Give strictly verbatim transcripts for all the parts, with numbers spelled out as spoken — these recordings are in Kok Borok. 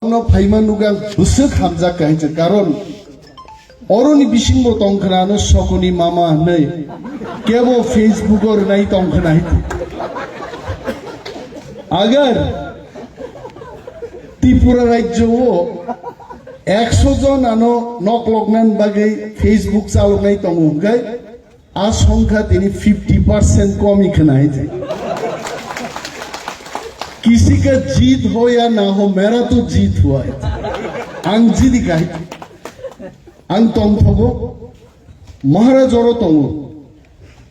No phaima nukha ang bwswk hamjak kha hinwi, karon oroni bisingo tongkhna ano sokoni mama hinwi kebo Facebook o rwnai tongkhna hinwi. Agar Tripura rajyo o ekso jon ano nokloknani bagwi Facebook chaloknai tongo hwnkhe, a songkha tini fifty percent komi khna hai jai. Kisi ka jeet ho ya na ho, mera to jeet hua hai. Ang jidi khai. Ang tongthogo. Maharaj oro tongo.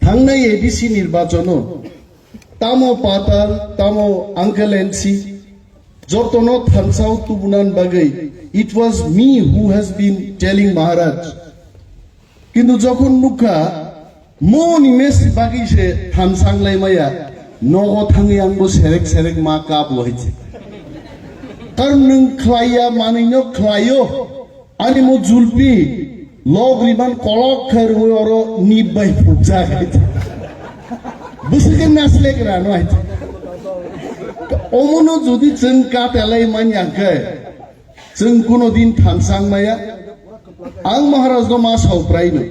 Thangnai A D C nirbachano. Tamo Patal, tamo Uncle N C. Jotono thansa o tubunan bagwi. It was me who has been telling Maharaj. Kintu jokhon nukha, moni mesi bagwi se thansa wng lai maya, nogo thangwi ang bo serek serek ma kabo hai se. Karon nwng khlaiya manwino khlaio, ani mo julpi log riman kolok khe rwui oro nip bai phukjak hai se. Bwswk khe naslek rano hai se. Omono jodi chwng katelai manya khe, chwng kuno din thansa wng maya. Ang Maharaj no ma sao prai no.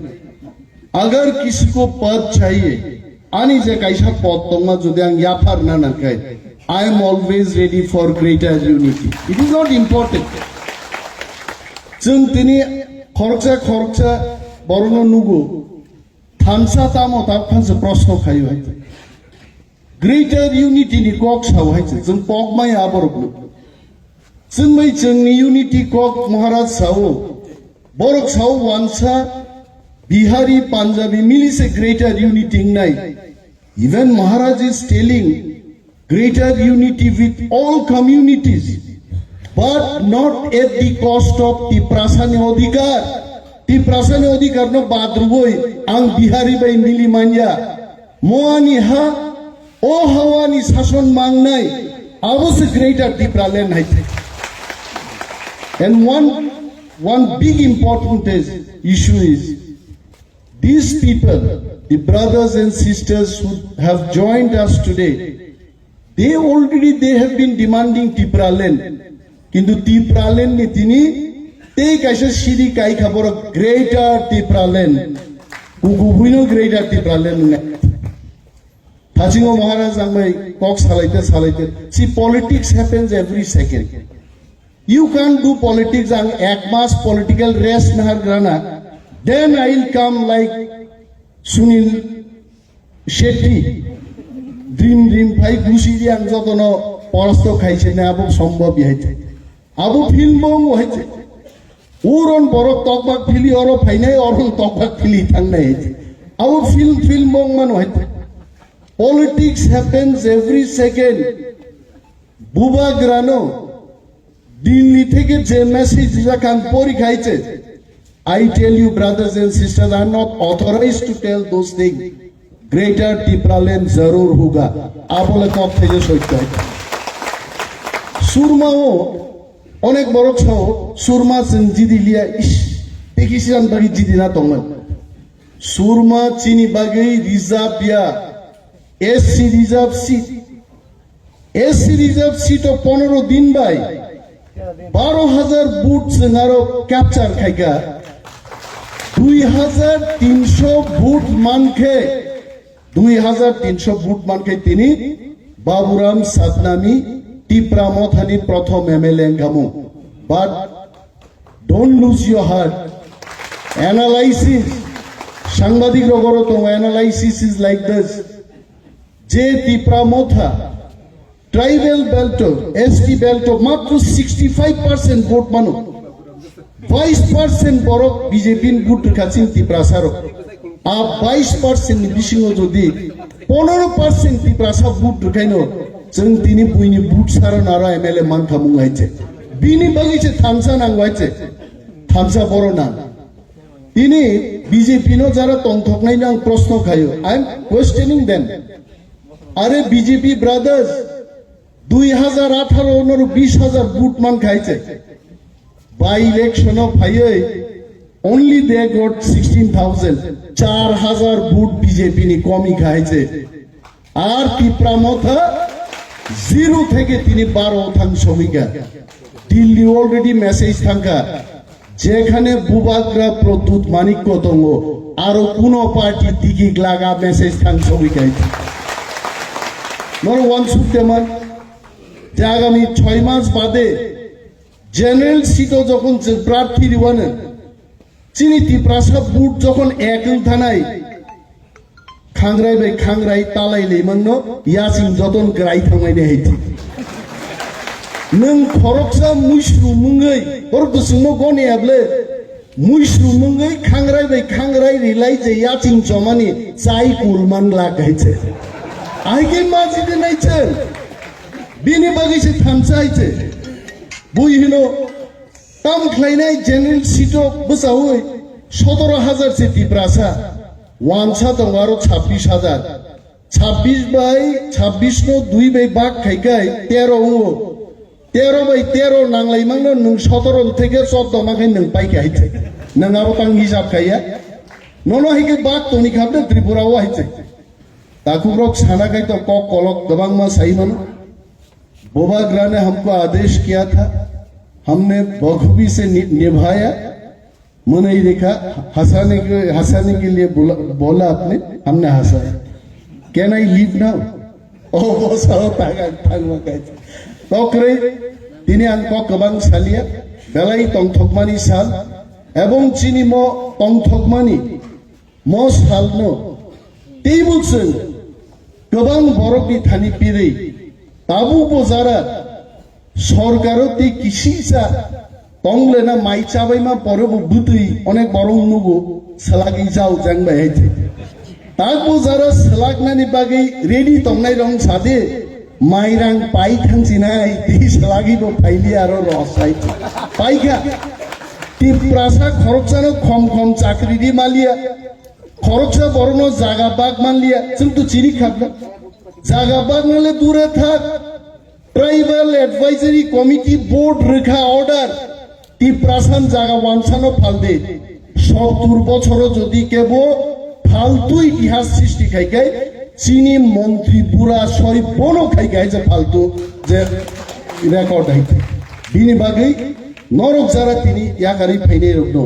Agar kisi ko pad chahiye, ani je kaisa pod tongma jodi ang yaphar na nangkhai, I am always ready for greater unity. It is not important. Chwng tini khoroksa khoroksa borokno nugo, thansa tamo ta phansa proshno khaio hai. Greater unity ni kok sao hai se, chwng kok maya aborokno. Chwng bai chwngni unity kok Maharaj sao. Borok sao wansa Bihari, Punjabi mili se greater unity wngnai. Even Maharaj is telling greater unity with all communities, but not at the cost of Tiprasa ni odhikar. Tiprasa ni odhikar no bad rwui ang Bihari bai mili manya. Mo ani ha, o hawani sason mangnai, abo se Greater Tipraland hai thai. And one, one big important is, issue is, these people, the brothers and sisters who have joined us today, they already, they have been demanding Tipraland. Kintu Tipraland ni tini tei kaisa siri kai kha borok Greater Tipraland. Kukubuino Greater Tipraland wngnai. Thasingo Maharaj ang bai kok salaite salaite. See, politics happens every second. You can't do politics, ang ek mas political rest nahar grana. Then I will come like Sunil Shetty. Dream dream phai gusi di ang jotono porasto khaise na abo sombhob yahai. Abo film bo wng hai. Uron borok tokbak phili oro phainai, oron tokbak phili thangnai. Abo film, film bo wng mano hai. Politics happens every second. Bubagrano Delhi theke je message rijak ang pori khai se. I tell you, brothers and sisters, I am not authorized to tell those things. Greater Tipraland zarur hoga. Abole kok theke soitto. Surma o onek borok sao, surma chwng jidi liya, ish, teki siyan bagi jidi na tongman. Surma chini bagwi reserve ya, S C reserve seat. S C reserve seat o pondro din bai baro hajar vote chwng aro capture khaikha. Dui hajar tinsho vote mankhe, dui hajar tinsho vote mankhe tini Baburam Satnami Tipra Mothani prothom M L A wngkhamu. But don't lose your heart. Analysis, sangbadik rogoro tongo, analysis is like this. Je Tipra Motha, tribal belt o, S T belt o, matro sixty five percent vote mano. Bais percent borok B J P ni vote rwkha chini Tiprasa rok. A bais percent ni bisingo jodi pondro percent Tiprasa vote rwkhaino, chwng tini buini vote saro naro M L A mankha mung hai se. Bini bagwi se thansa nang hai se. Thansa boro nang. Tini B J P no jara tongthoknai no ang proshno khaio. I am questioning them. Are B J P brothers, dui hajar atharo noro bish hajar vote man khai se. By election o phaioi, only they got sixteen thousand, char hajar vote B J P ni komi khai se. Ar Tipra Motha zero theke tini baro thang somika. Delhi already message thangkha, jekhane Bubagra Pradyut Manikya tongo, aro kuno party tikik laga message thang sogwi kai. Noro wansuk teman, je agami choi mas bade general seat o jokhon je prarthi riwano, chini Tiprasa vote jokhon ek wng thanai, khangrai bai khangrai talai lemangno yasing joton grai thangmani hai di. Nwng khoroksa muisru mungwi, borok bwswngno goni able muisru mungwi khangrai bai khangrai rilai je yaching chomani chai kul man lak hai se. Aike majide nai chen. Bini bagwi se thamsa hai se. Bui hino tam khlainai general seat o bwchaui sotoro hajar se Tiprasa. Wansa tongo aro chabbish hajar. Chabbish bai, chabbish no dui bai bak khai kai tero wngo. Tero bai tero nanglai mangno nwng sotoro theke choddo ma khai nwng pai khai thai. Nwng abo tang hisab khaiya. Nono hai khe bak toni khabde Tripura o hai thai. Takhuk rok sana khai to kok kolok kwbangma sai mano. Bubagra ne humko aadesh kiya tha, humne bakhubee se ni-, nibhaya. Mwnwi rekha, hasane ke, hasane ke liye bola, bola apne, humne hasaya. Can I leave now? O bosao taga thangma kai. Tokre, tini ang kok kwbang salia, belai tongthokmani sal, ebong chini mo tongthokmani mo salno teibo chwng kwbang borokni thani pirwi tabukbo jara sorkaro tei kisisa tonglena mai chabaima porebo bwtwi onek borok nugo swlagwi jao jang bai hai thai. Takbo jara swlaknani bagwi ready tongnai rong sade mairang pai thangsinai tei swlagwi bo phaili aro rosai paikha. Tiprasa khoroksano khom khom chakri di malia. Khoroksa borokno jaga bak manliya, chwng to chini khapna. Jaga baknale dure thak. Tribal Advisory Committee Board rwkha order. Tiprasan jaga wansano phalde. Sottur bochoro jodi kebo phaltu itihas srishti khai khai, chini montri bura soi bono khai khai je phaltu je record hai. Bini bagwi norok jara tini yakari phainai rokno.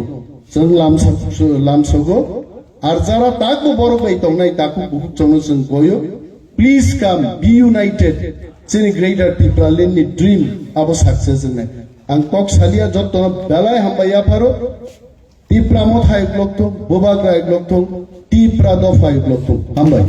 Chwng lamsa-, lamsogo. Ar jara takbo borok bai tongnai takhuk bukhuk chwngno chwng boyo. Please come, be united. Chini Greater Tipraland ni dream abo success wngnai. Ang kok salia jottono belai hambai yapharo. Tipra Motha uklok thung, Bubagra uklok thung, Tipra Dopha uklok thung. Hambai.